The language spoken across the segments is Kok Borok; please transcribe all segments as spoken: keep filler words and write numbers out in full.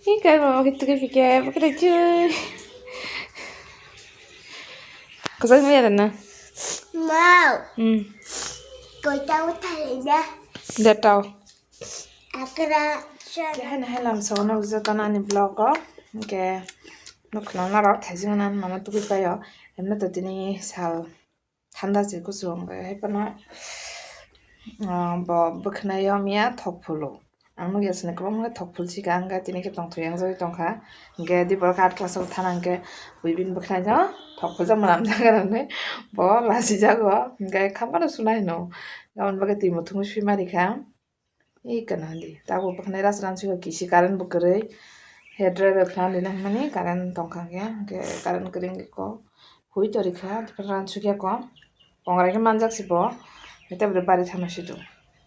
Ni kai mama kitu ke pike, pake de chui. Kosong ni ada na? Mau. Hmm. Kau tahu tak ya? Dia tahu. Akra. Kehai nahai lam sono joto nani vlog o. Oke. Nukno narok thaijing nan mama tuku payo. Emna to tini sal thanda se kuchung, hwnkhai hai phano, ah, bo bwkhwnai o miya thok phulu. Ang nugya sini kwbangma thok phul sika, ang tini khe tongthok yang jagwi tongkha. Hwnkhe di borok art class o thana hwnkhe bui bini bwkhwnai no thok phul jak mwnam jak hinwi bo lasi jago. Hwnkhe kha phano sunai no, aboni bagwi twi muthungwi swi ma rikha. Ei kana di, tabuk bwkhanai ras ran sio kisi current bo kwrwi. Hair dryer khna di na hwnmani current tongkha khe, hwnkhe current kwrwi wngkhe kok hui torikha, ran sukya kok. Kongrai khe manjak si bo, hwnkhe tabuk bari thangma si do.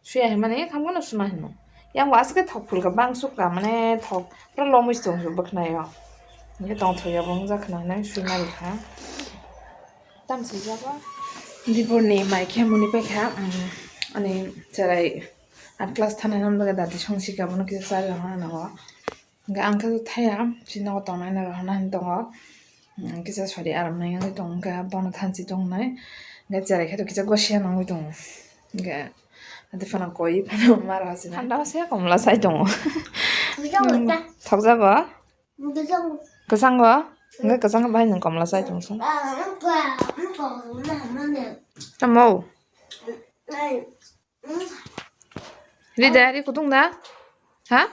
Suya hwnmani khamkhe no suma hino. Yang bo aswk khe thok phulkha, bang sukha, mane thok pura lomwi si tongkha bwkhanai o. Hwnkhe tongthok ya bo wngjak khna hwnwi sui ma rikha. Tam swijak o. Dibor ni mai khe muni paikha, um, ani cherai. Art class thanai no bagwi dati song sika, bono kisa chari rwna nango. Hwnkhe ang khe thaya, chini nogo tongnai no rwna hinwi tongo. Hwnkhe kisa sori aram nai wngwi tongo, hwnkhe bono thansi tongnai. Hwnkhe cherai khe to kisa gosia nangwi tongo. Hwnkhe ati phano koi phano ma rw hachina. Thanda se komla sai tongo. Thokjago? Kwchanggo? Hwnkhe kwchanggo bahai nwng komla sai tongsa. Tamo? Ri da, ri kutung da? Ha?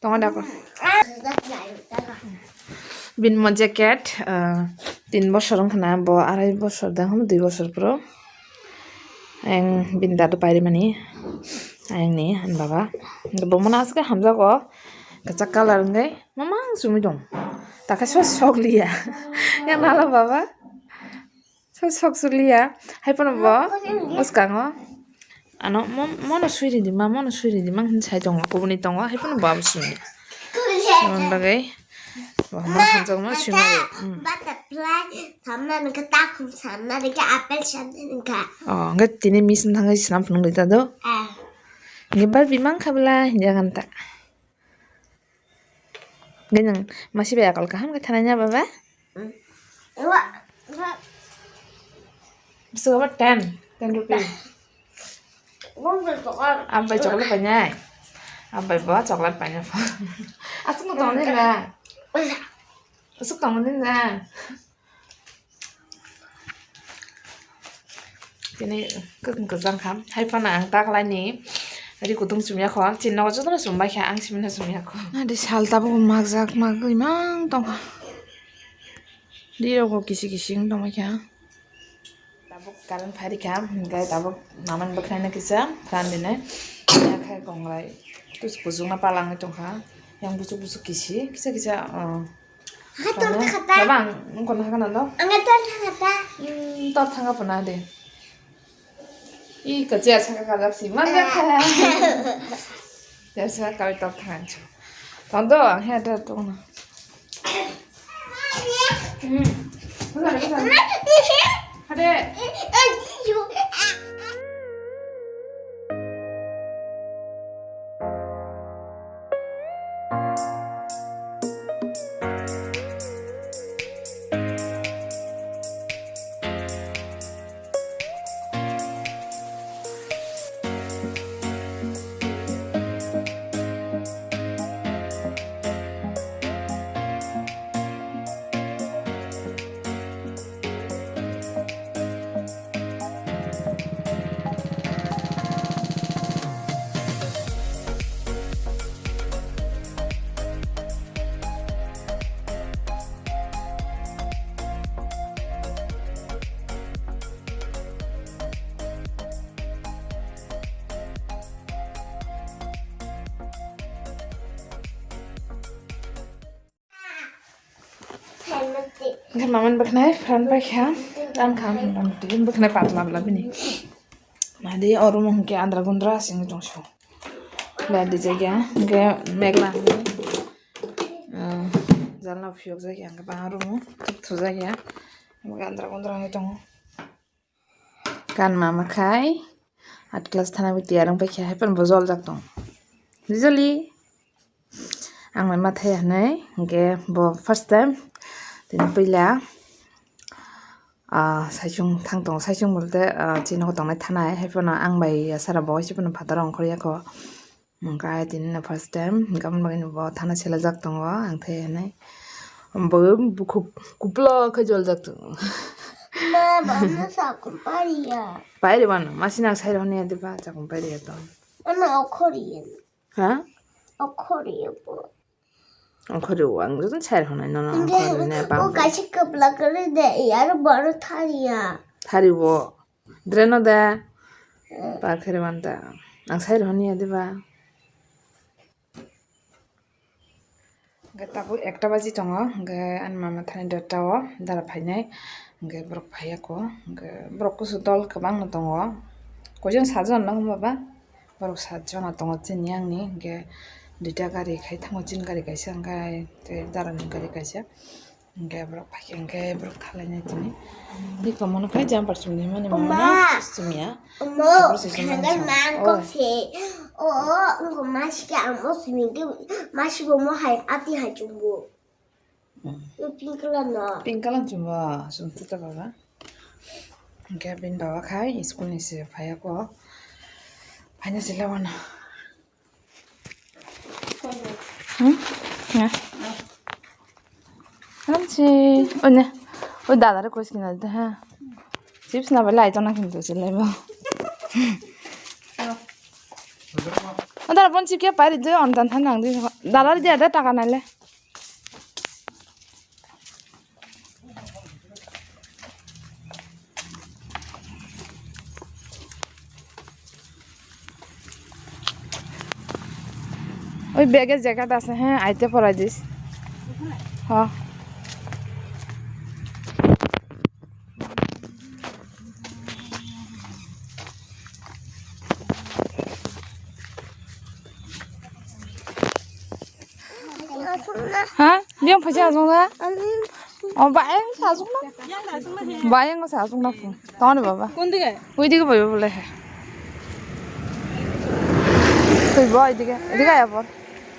Tongo da ko. Bin mo jacket, ah, tin bosor wngkha na, bo arai bosor da, hum, dui bosor puro. Ang bin dadu pairi mani, ang ni, ang baba. Bo mona aswk hamjago, kwchak colour wngwi, mamang chumui tong. Takhe so sok liya. Yang nala baba. Sok sok sukliya. Hai phano bo bwskango. Ano mo-, mono sui ridi ma, mono sui ridi ma hinwi sai tongo. Kubuni tongo. Hai phano bo abo sui. Aboni bagwi bo hamjakma sui mari. Hmm. Butterfly samna nangkha, takhum samna nangkha, apple samna nangkha. Oh, hwnkhe tini miss wng thangwi swnam phunuk rita do. Ah. Hwnkhe Barbie mankha bwla hinjak ang ta. Hwnkhe nwng masi bai akol kaham khe thanai na baba? Mm. Wa, wa. Bwswk abo ten, ten rupees. Bumble chocolate. Abai chocolate painai. Abai bo chocolate painai pho. Aswk no tongo nini na? Aswk tongo nini na? Tini kwchang kwchang kha. Hai phano ang taklaini ri kutung chumya kho. Chini nogo jotono chumbai kha, ang simino chumya kho. Nadi sal tabuk majak magwi mang tongkha. Ri rogo kisi kisi wng tongbai kha. Tabuk current phai rikha, hwnkhe tabuk mamani bwkhwnai no kisa phan dinai. Yakhai kongrai. Tus kujungna palangwi tongkha. Yang busuk busuk kisi, kisa kisa, uh, Hato Tama, khata. Baba, ang nung kono hakana do? Ang ato khata. Hmm, top thanga pona de. I ka chair saka kajak si. Man ya kha. Chair saka kawi top thanga chu. Tong do, ang he do tong na. Hmm. Bukan, bukan. Hade. Hwnkhe mamani bwkhnai phan paikha, tang kha, bwkhnai patla bla bini. Nadi o room hwnkhe andra gundra singwi tongsu. Badi jagya, hwnkhe megla hwnkhe, ah, jalno phiyok jagya, hwnkhe bang room thuk thuk jagya, hwnkhe andra gundra wngwi tongo. Kanma makhai, art class thana bai tiyar wng paikha, hai phano bo joljak tong. Joli. Ang bai ma thai hinwi, hwnkhe bo first time. Tini puila, ah, saichung thang tongo, saichung bolte, ah, chini nogo tongnai thanai, hai phano ang bai yasara bo hai phano phataro ongkhorya kho. Hwnkhe tini no first time, hwnkhe aboni bagwi no bo thana selajak tongo, ang thai hinwi. Bo bukhuk kupulok khe joljak tongo. Ma, bo no chakun pariya. Pairi mano, masi nang sai rw hwnwi ya diba, chakun pairi ya to. Ano okhori. Ha? Okhori bo. Okhori bo, ang joto sai rw hwnwi nono okhori ne, o kaisa kwpla kwrwi de, aro bono thariya. Thari bo. Dreno de. Eh. Par khere manta. Ang sai rw hwnwi ya diba. Hwnkhe tabuk ekta baji tongo, hwnkhe ani mama thani derta o dara phainai, hwnkhe borok phaiya kho, hwnkhe borok kusu dol kwbangma tongo, koijon sajon no hwnba ba, borok satjon no tongo chini yangni, hwnkhe duita gari khai thango, chini gari kaisa, hwnkhe tei darani gari kaisa. Hwnkhe borok phaikhe hwnkhe borok thalainai tini. Bikha mono khai jumper chumni mani mano chumya. Omo, khangar man kok se. O, o, wngkha masi khe ang o simi khe masi bo mo hai ati hai chumbo. Pink color no. Pink color chumbo, chum tuta baba. Hwnkhe bini baba khai school ni se phaiya kho. Phaina se lewano. Hmm? Nga. Ansi. O ne. O dada re kos kina de ha. Chips na bale aito na kintu se lebo. O dada bon chip kya pari de on tan than nang de. Dada re dia da taka na le. Oi bag-e jacket ase, ha, aite porai dis. Ha. Ha? Biyang phaisa asong da? O, bayang sa asong na? Bayang sa asong na pung. Tawani baba. Kun dige? Ui dige baba bole he. Tui bo, ui dige. Ui dige ya bor.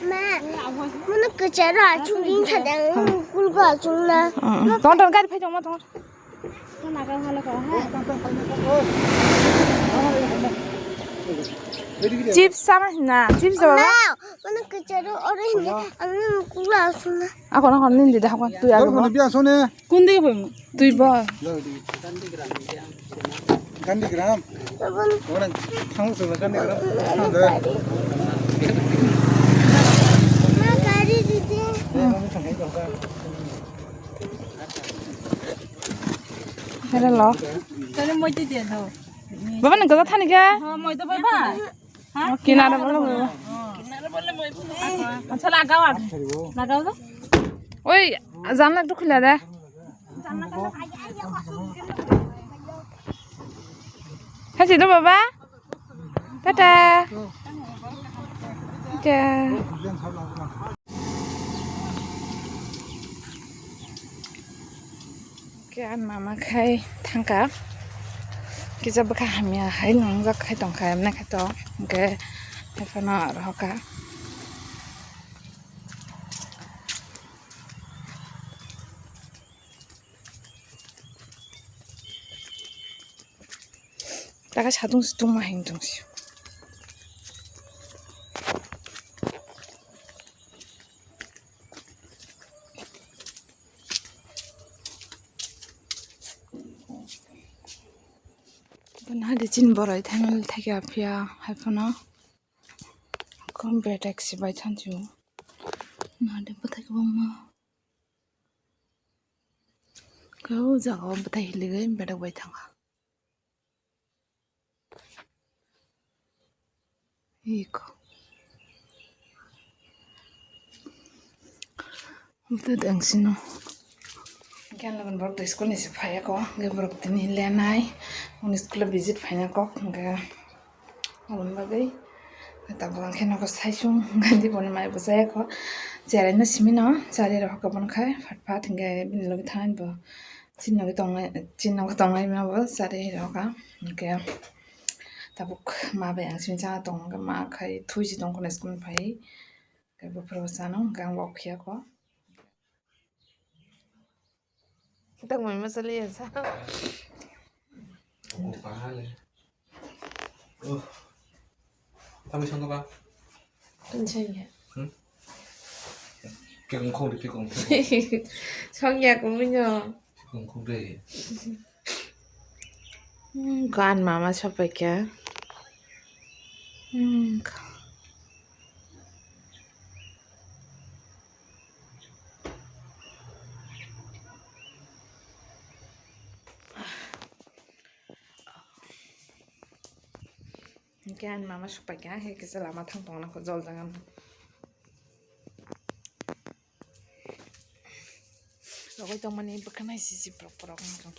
Ma, mano kecharo achung ding thadang, kulko achung na. Tong tong gari phai tong ma tong. Chips sama hina, chips do. Na, mano kecharo ore hina, ami kula asuna. Ako na kon nindi dah kon tu ya. Dor mano biya sone. Kundi boy. Tui boy. Gandhi gram. Orang thang sula Gandhi gram. Ma gari didi. Hello. Tole moi te dia do. Baba nang gaga thani ga? Ha, moi to baba. Ha? Kinara bolo baba. Kinara bolo moi. Acha lagao ag. Lagao do. Oi, janla ektu khula de. Hasi do baba. Tata. Tata. Khe ang mama khai thangkha, kisa bwkha hamya hai nungjak khai tongkha, emne khai tong, hwnkhe haiphano rohorkha. Taka satung se tungma hing tong se. Nahadi chin borai thaimani thakya phiya haiphano kom betek se bai thansu. Nahadi bwthai kwbangma. Kau jaga o bwthai hiligwi bedok bai thangkha. Iko. Bwthai dangsino. Hwnkhe ang borok tei school ni se phaiya kho, hwnkhe borok tini lenai, uni school o visit phaina kok, hwnkhe. Aboni bagwi tabuk ang khe nogo saichung gandhi boni mai bo chaya kho. Cherai no simi no chari rok khe bono khai phat phat hwnkhe bini logi thangni bo chini nogo tongnai, chini nogo tongnai ma bo chari rok kha. Hwnkhe tabuk ma bai ang simi chana tongo, hwnkhe ma khai thui si tongkho na school ni phai. Kebo phuru sano hwnkhe ang wak phiya kho. Tang mai masa liya sa. Ang kok paha le. Oh. Tamo songkha ba? Tamo songya. Hmm? Kekong khok de, kekong khok. Songya kumui no. Kekong khok de. Hmm, ko ani mama sopaikha. Hmm. Hingke ani mama sopaikha, hingke kisa lama thang tongna kho jol jaga no. Rogoi tongmani bwkha nai sisi borok borok wngkha.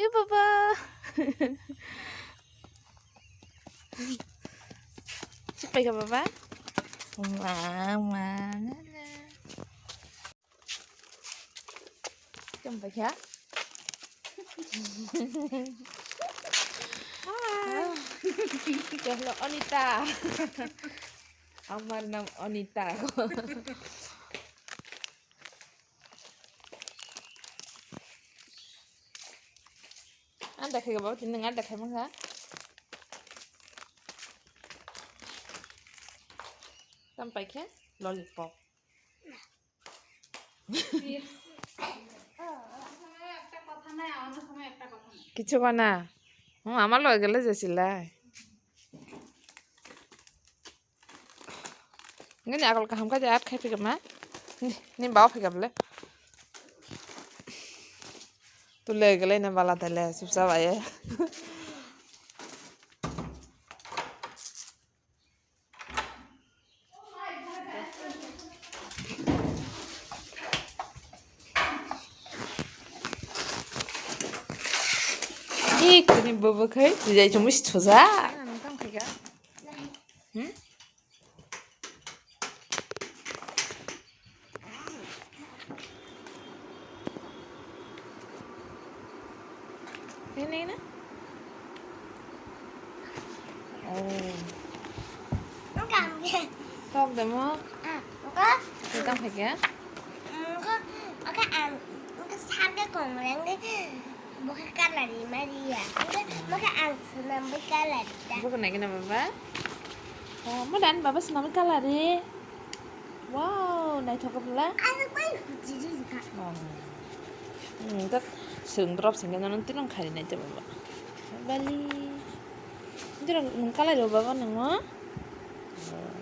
E baba. Sopaikha baba. Ma, ma, na, na. Tamo paikha. Hi. Hello, Anita. Amar nam Anita. Anda khai gabo, tini anda khai mangha. Tamo paikha lollipop. Kichu kona. Hmm, amar loge gele jesilai. Ngani akol kaham kha de at khai phikma. Ni, ni bao phikable. Tu le gele na bala tale, sipsa baye. Ih, kuni bobo khai, tijai chumui sithoja. Hmm? Ini, ini. Oh. Sok demo. Ah, engko. Tang khaikhe. Engko, oke, ang, engko sarga kongrang de. Bokhe colour ri mari ya. Engko, bokhe ang swnam bai colour da. Bokhe nai gana baba. Oh, mo dan baba swnam bai colour ri. Wow, naithok bwla. Ang bai hujiri kha. Oh. Hmm, tak sering drop sehingga nonton tilang kali naik coba, Mbak. Bali. Itu nang kalah lo, Bapak, nang, no? Oh.